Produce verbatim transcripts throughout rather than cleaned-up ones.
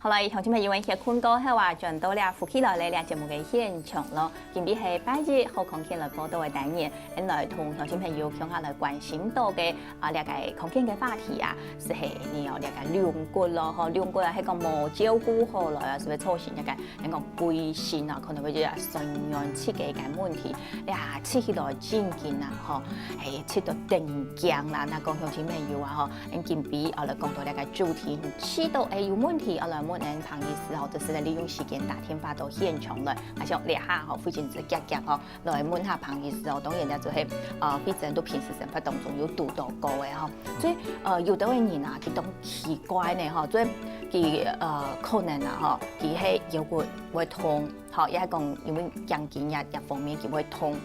來，鄉親朋友，𠊎歇睏過後啊，轉到這福氣來了這節目个現場咯。今晡日係拜一好康健來報到个單元，𠊎來同鄉親朋友共下來關心到个啊，這个康健个話題啊，就係你有這个龍骨咯，吼，龍骨啊，係講無照顧好來啊，就會造成這个，人講歸身啊，可能會有痠軟疾个一个問題。呀，食起來真緊啊，吼，係食到頂驚啦。若講鄉親朋友啊，吼， 今晡日啊來講到這个主題，食到會有問題，啊來問𠊎彭醫師吼，就係來利用時間打電話到現場來。啊像這下吼，非常之遽遽吼，來問下彭醫師哦。當然呢，就係啊，畢竟都平時生活當中有堵到過个吼。所以呃，有兜个人啊，佢當奇怪呢吼，所以佢呃可能啊吼，佢係腰骨會痛，吼，也係講因為頸筋啊這方面佢會痛。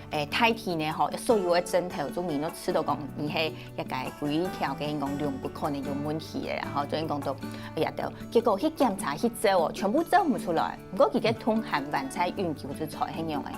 誒，大體呢吼，所有个症頭，就人都試到講，你係一个規條个講龍骨可能有問題个啦，吼，所以講到，哎呀，對，結果去檢查去照哦，全部照毋出來，毋過佢个痛還還在永久之在，係仰个？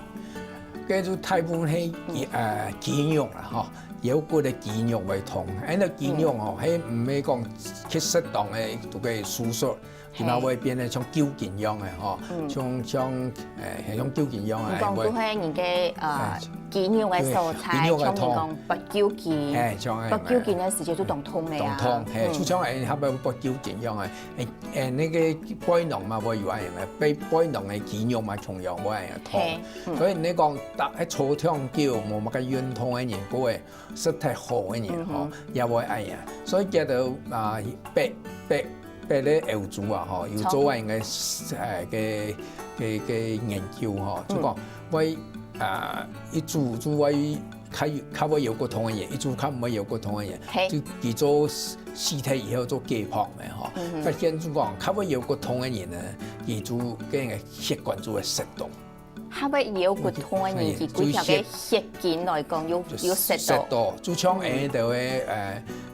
該就大部分係呃肌肉啦吼，腰骨个肌肉會痛，恁个肌肉吼，係毋係講去適當个做个手術， 佢嘛會變得像舊筋樣个吼，像像誒像舊筋樣个，你講就係你个呃肌肉个所在，像你講八九筋，哎，像八九筋个時節就當痛个啊，當痛，嘿，就像誒，佢會八九筋樣个，誒誒，那个背囊嘛會有恁樣个，背背囊个肌肉嘛同樣會恁樣痛，所以你講打坐忒久，無麼个運動个人，各位 食忒好个人吼，也會恁樣。所以叫做啊，北北北个歐洲啊吼，有做恁个誒个个个研究吼，就講會啊，一組就會較較會腰骨痛个人，一組較毋會腰骨痛个人，就佢做屍體以後做解剖个吼，發現就講較會腰骨痛个人呢，佢就个血管就會塞到。 較會腰骨痛个人，佢規條个血筋來講有有塞到，塞到，就像恁樣个誒，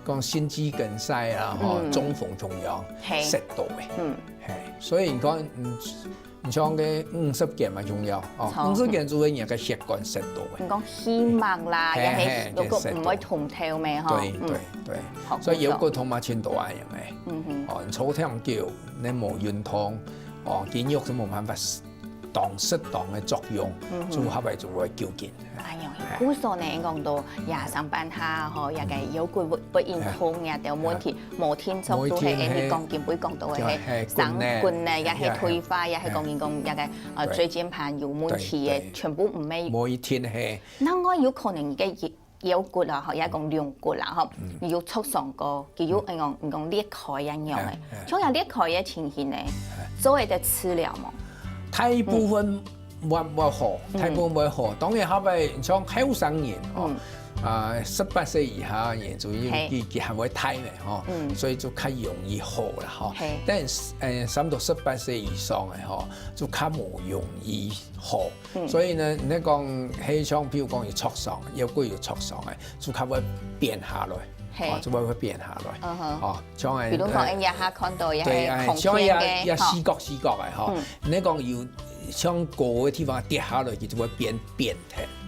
講心肌梗塞啊，吼，中風同樣，係，塞到个，嗯，係，所以你看，嗯，你像个五十肩嘛同樣，哦，五十肩就係你个血管塞到个。你講氣脈啦，也係如果毋會通透咩，吼，對對對，所以腰骨痛嘛，全都恁樣个，嗯哼，哦，你坐忒久，你無運動，哦，筋肉就無辦法 當適當个作用，就較會就會糾結。哎喲，故所呢，講到也上班下吼，也个腰骨不不運動也有問題，無定著就係你講今晡講到个係生骨呢，也係退化，也係講人講也个呃椎間盤有問題个，全部毋係。無一定係。另外有可能个 腰骨啊，吼，也講龍骨啦，吼，你有受傷過，佢有恁講，你講裂開恁樣个，像這裂開个情形呢，做得治療無？大部分會會好，大部分會好。當然，後尾像後生人哦，啊，十八歲以下个人，就因為佢佢還會大个吼，所以就較容易好啦吼。但是，誒，差不多十八歲以上个吼，就較無容易好。 所以呢，你講係像，譬如講有挫傷，腰骨有挫傷个，就較會扁下來，係，哦，就會會扁下來，嗯哼，哦，像个，比如講，呃，𠊎這下看到也對，係康健个，像這這四角四角个吼，你講有像高个地方跌下來，佢就會扁扁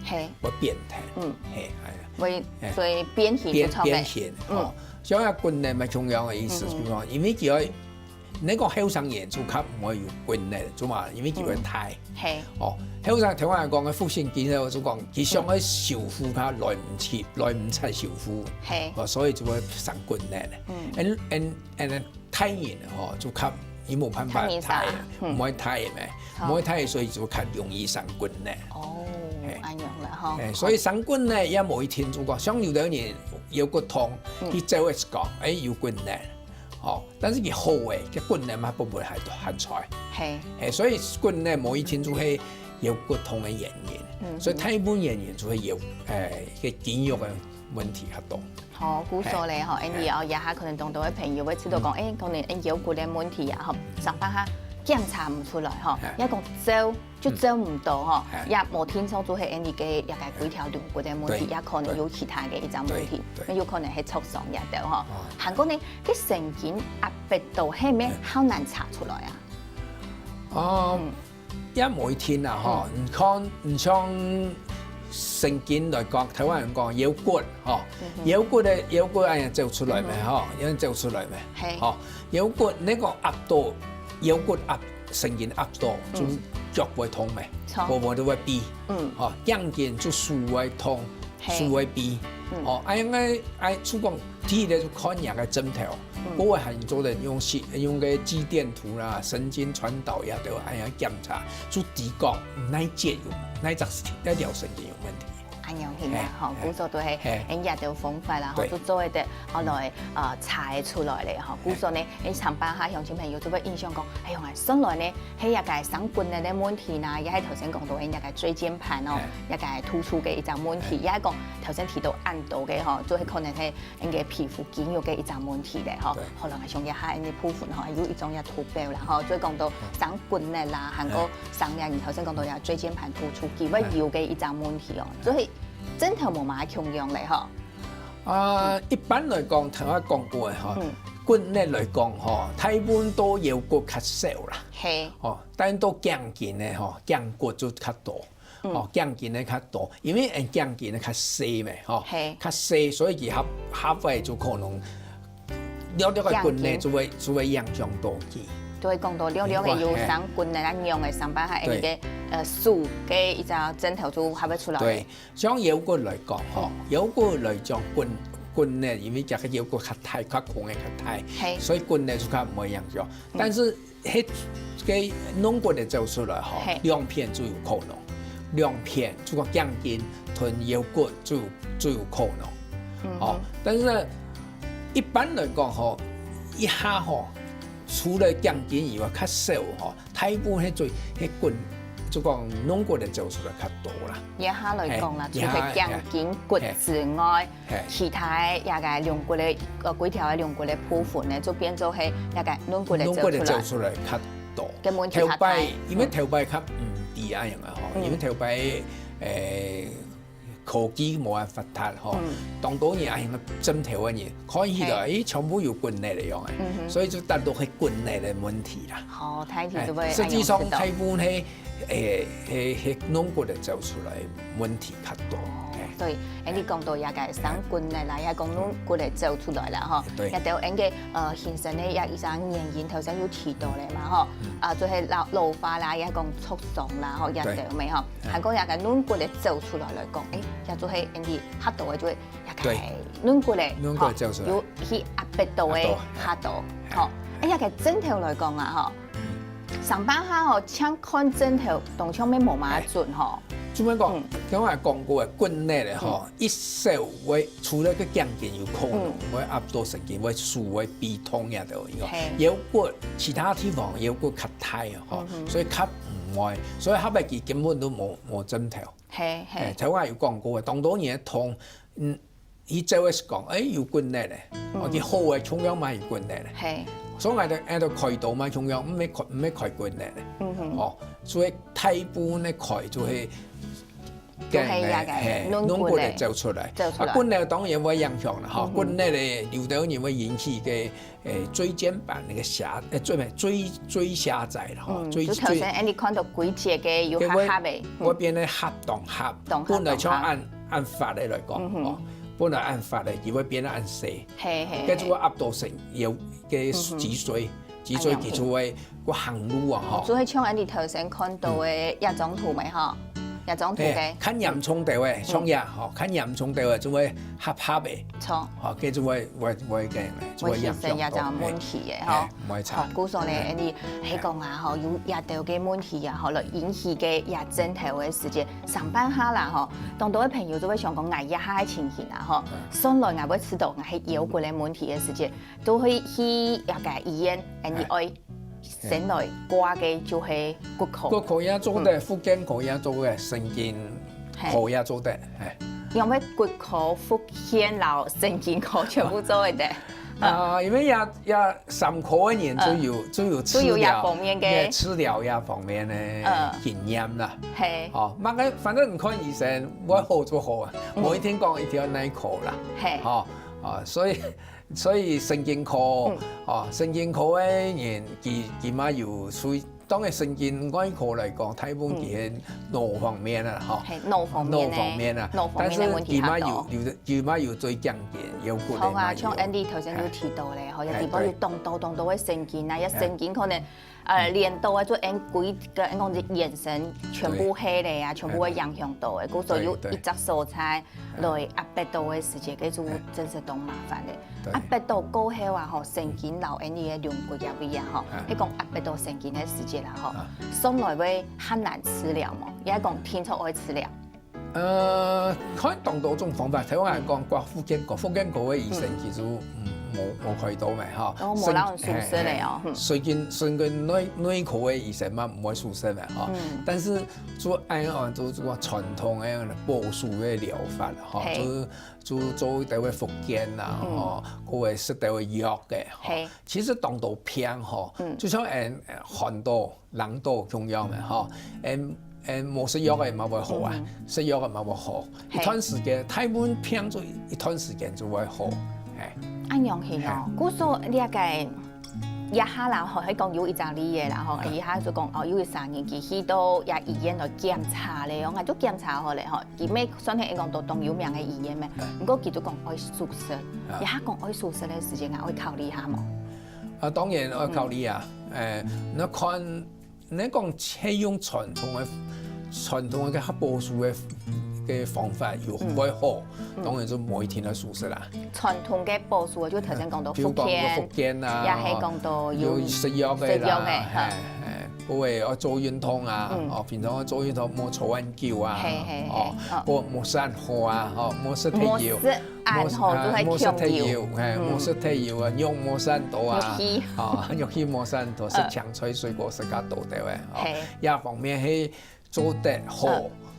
忒，係，會扁忒，嗯，係，哎呀，會，所以變形就錯个，變形，哦，像這骨折嘛，同樣个意思，就講，因為佢愛 你講後生人就較毋會有骨折，做麼？因為佢會大。係。哦，後生頭先講个腹斜肌呢，就講佢想愛修復，佢來毋切，來毋切修復。係。哦，所以就會生骨折。嗯。And and and 大人吼，就較佢無辦法大，毋會大咩，毋會大，所以就較容易生骨折。哦，係。恁樣啦吼。誒，所以生骨折也無一定就講，像有兜人腰骨痛，佢走个時講，誒，有骨折。 哦，但是佢好个，佢骨折嘛，本本還還在。係。係，所以骨折無一定就係腰骨痛个原因，所以大部分原因就係腰，誒，个肌肉个問題較多。好，故所咧吼，恁樣哦，這下可能當多个朋友會知道講，誒，可能誒腰骨个問題啊，吼，上班下檢查毋出來吼，也講走 就走毋到吼，也無定著就係恁樣个，也个規條龍骨个問題，也可能有其他个一種問題，那有可能係受傷也得吼。還過呢，該神經壓迫到，係毋係較難查出來啊？哦，也無一定啊吼。你看，你像神經來講，頭先講腰骨吼，腰骨个腰骨恁樣走出來咩吼，恁樣走出來咩？係。吼，腰骨你講壓到腰骨壓，神經壓到，就腳會痛咩，無無就會痺。嗯，吼，頸筋就手會痛，手會痺。哦，恁樣个，哎，就講第一个就看人个症頭，嗯，過後還做得用心，用个肌電圖啦、神經傳導呀，對吧？恁樣檢查，就知講哪節有，哪隻，哪條神經有問題。 恁樣形啊，吼，故所都係，恁樣个方法啦，吼，就做一个，後來，呃，查出來咧，吼，故所呢，恁上班下鄉親朋友就會印象講，哎喲，啊，算來呢，係一个生骨折个問題呢，也係頭先講到恁樣个椎間盤哦，一个突出个一隻問題，也係講頭先提到恁多个吼，就係可能係恁个皮膚肌肉个一隻問題咧，吼，可能係像一下恁个部分吼，有一種也圖表啦，吼，就講到生骨折啦，還過生了，你頭先講到也椎間盤突出，佢會有个一隻問題哦，所以 症頭無麼个共樣咧吼。啊，一般來講，頭下講過个吼，骨折來講吼，大部分都腰骨較少啦。係。哦，但到頸筋个吼，頸骨就較多。哦，頸筋个較多，因為𠊎頸筋个較細咩吼，較細，所以佢合，合位就可能略略个骨折就會，就會影響到佢。就會講到略略个有生骨折啊，仰个上班下，對，个，呃，手个一隻症頭就合會出來。對， 像腰骨來講吼，腰骨來講，骨，骨呢，因為佢个腰骨較大，較空个較大，所以骨呢就較毋會影響。但是，該个軟骨个走出來吼，兩片就有可能，兩片，就講頸筋同腰骨就，就有可能。哦，但是呢，一般來講吼，一下吼，除了頸筋以外，較少吼， 大部分係最，係骨，就講軟骨个走出來較多啦。這下來講啦，除了頸筋骨之外，其他个這个軟骨个，呃，幾條个軟骨个部分呢，就變做係這个軟骨个走出來。軟骨个走出來較多。个問題較大。頭擺，因為頭擺較毋知恁樣啊吼，因為頭擺，誒， 科技無恁發達吼，當多人啊，症頭个人看起來，誒，全部有骨折个樣誒，所以就單獨係骨折个問題啦。哦，大體就會，實際上大部分係，誒，係，係軟骨个走出來問題較多。對，誒，你講到這个生骨折啦，也講軟骨个走出來啦吼，對，也都應該，呃，形成个這一隻原因，頭先有提到咧嘛吼，啊，就係老，老化啦，也講受傷啦吼，也都咩吼。 還過這个軟骨个走出來來講，誒，也就係恁樣較多个就係這个軟骨个，軟骨走出來，有去壓迫到个較多，吼。誒，這个症頭來講啊，吼，上班下吼，淨看症頭，當像乜無麼个準吼。就係講，頭下講過个骨折个吼，一少會 除了个頸筋有可能會壓到神經，會手會痺痛呀，都有。腰骨其他地方腰骨較大啊，吼，所以較毋會，所以較尾佢根本都無，無症頭。係，係。誒，頭下有講過，當多人痛，嗯，佢就會講，誒，有骨折咧，哦，佢好个，共樣嘛有骨折咧。係。所以𠊎兜，𠊎兜開刀嘛，共樣毋係開，毋係開骨折咧。哦，所以大部分个開就係 就係這个，嘿，軟骨个，軟骨个走出來。走出來。啊，骨折當然會影響啦，吼，骨折咧，有兜人會引起个，誒，椎間盤那個狹，誒，椎，椎，椎狹窄啦，吼，嗯，椎，就頭先，誒，你看到幾節个有狹狹个，會，會變得狹當狹，當狹，本來像恁，恁闊个來講，吼，本來恁闊个，佢會變得恁細，嘿，嘿，該就會壓到神，有个脊椎。 脊椎，脊椎，脊椎會，會行路啊，吼。就係像恁你頭先看到个這張圖咩，吼？這張圖个。嘿，較嚴重个，像這，吼，較嚴重个就會狹狹个。著。吼，該就會，會，會个，就會嚴重到。問題个，吼。嘿，毋會差。好，故所呢，恁你係講啊，吼，有這兜个問題啊，吼，來引起个這症頭个時節，上班下啦，吼，當多个朋友就會想講，𠊎這下个情形啊，吼，算來𠊎會知道𠊎係腰骨个問題个時節， 都會去這个醫院，恁樣愛先來掛个就係骨科。骨科也做得，復健科也做得，神經科也做得，嘿。因為骨科、復健摎神經科全部做得。啊，因為這，這三科个人就有，就有治療，就有這方面个，治療這方面个經驗啦。嘿。哦，麼个，反正你看醫生，會好就好啊，無一定講一定愛哪科啦。嘿。哦，哦，所以 所以神經科，哦，神經科个人，佢，佢嘛有屬於，當然神經外科來講，大部分佢係腦方面个啦，吼。嘿，腦方面个，腦方面个，腦方面个問題較多。但是佢嘛有，有，佢嘛有最常見，有可能嘛有。好啊，像Andy頭先有提到咧，吼，有地方有動到，動到个神經啊，有神經可能呃，連到个就𫣆歸个𫣆講係眼神全部黑了啊，全部會影響到个，故所有一隻所在來壓迫到个時節，該就真係當麻煩个。壓迫到過後啊吼，神經摎𫣆俚个龍骨這位啊吼，係講壓迫到神經个時節啦吼，上來會較難治療無？也係講定著愛治療？ 呃，看當多種方法，頭先講，掛復健科，復健科个醫生其實，嗯，無，無開刀嘛，吼。哦，無摎人手術个哦，嗯。神經，神經內，內科个醫生嘛，毋會手術嘛，吼。但是就恁樣，就，就傳統个保守个療法，吼，就，就做一兜个復健啦，吼，或者食兜个藥个，吼。其實當多病，吼，就像，嗯，寒到 人都共樣个吼，嗯，嗯，無食藥个嘛會好啊，食藥个嘛會好。一段時間，大部分病就一段時間就會好，係。恁樣形哦，故所這个這下啦吼，係講有一隻例仔啦吼，這下就講哦，有一儕人佢去到這醫院來檢查咧，哦，𠊎就檢查好咧吼，佢乜算係講到當有名个醫院咩，毋過佢就講愛手術，這下講愛手術个時間啊，愛考慮下無？啊，當然愛考慮啊，誒，那看 你講係用傳統个，傳統个較保守个，个方法有會好，當然就無一定愛手術啦。傳統个保守，就頭先講到復健，比如講復健啊，也係講到有食藥个啦，食藥个，係，係，各位愛做運動啊，哦，平常愛做運動，莫坐恁久啊，係，係，係，哦，莫，莫食恁好啊，哦，莫食忒油。 恁好，就係莫食忒油，係，莫食忒油啊，肉莫食恁多啊，肉類，啊，肉類莫食恁多，食青菜水果食較多兜仔，哦，這方面係做得好，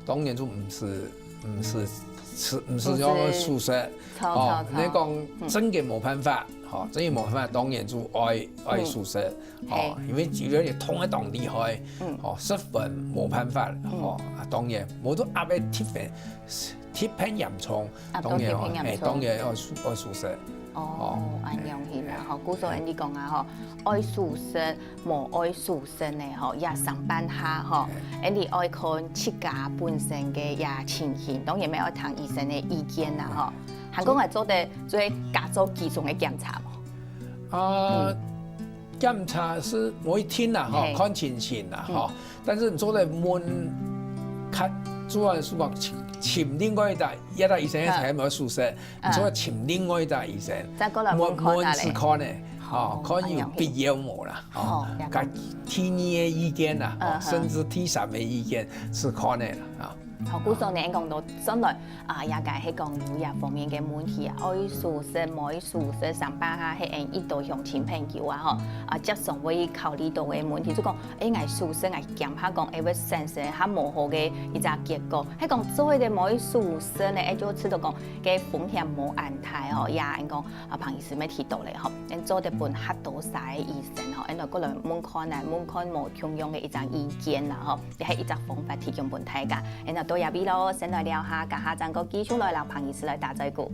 當然就毋使，毋使，毋使用手術，哦，你講真个無辦法，吼，真个無辦法，當然就愛，愛手術，哦，因為只要你痛得當厲害，哦，十分無辦法，哦，啊，當然，無就壓到特別，特別嚴重。 當然哦，係，當然愛手，愛手術。哦，恁樣形啊，吼，故所𫣆俚講啊，吼，愛手術，無愛手術呢，吼，也相反下，吼，𫣆俚愛看自家本身个這情形，當然乜愛聽醫生个意見啦，吼。還講還做得做加做幾種个檢查無？啊，檢查係無一定啦，吼，看情形啦，吼。 但是你做得問，較主要係講尋，尋另外一隻，一隻醫生係無手術，你做得尋另外一隻醫生，再過來問看啊咧。問，問試看咧，吼，看有必要無啦，吼，該第二个意見啦，吼，甚至第三个意見試看咧啦，啊。好，故所呢，講到轉來， 啊，也該係講有這方面个問題啊，愛手術、無愛手術，相反下係𫣆一兜鄉親朋友啊，吼，啊，接上會考慮到个問題，就講，誒，𠊎手術，𠊎驚怕講，誒，會產生較無好个一隻結果。係講做一個無愛手術呢，誒，就知道講，該風險無恁大吼，也恁講，啊，彭醫師乜提到咧，吼，恁做得分較多儕个醫生，吼，恁來過來問看啊，問看無共樣个一隻意見啦，吼。 這係一隻方法提供分大家。恁樣到這位咯，先來尞下，等下正過繼續來摎彭醫師來打嘴鼓。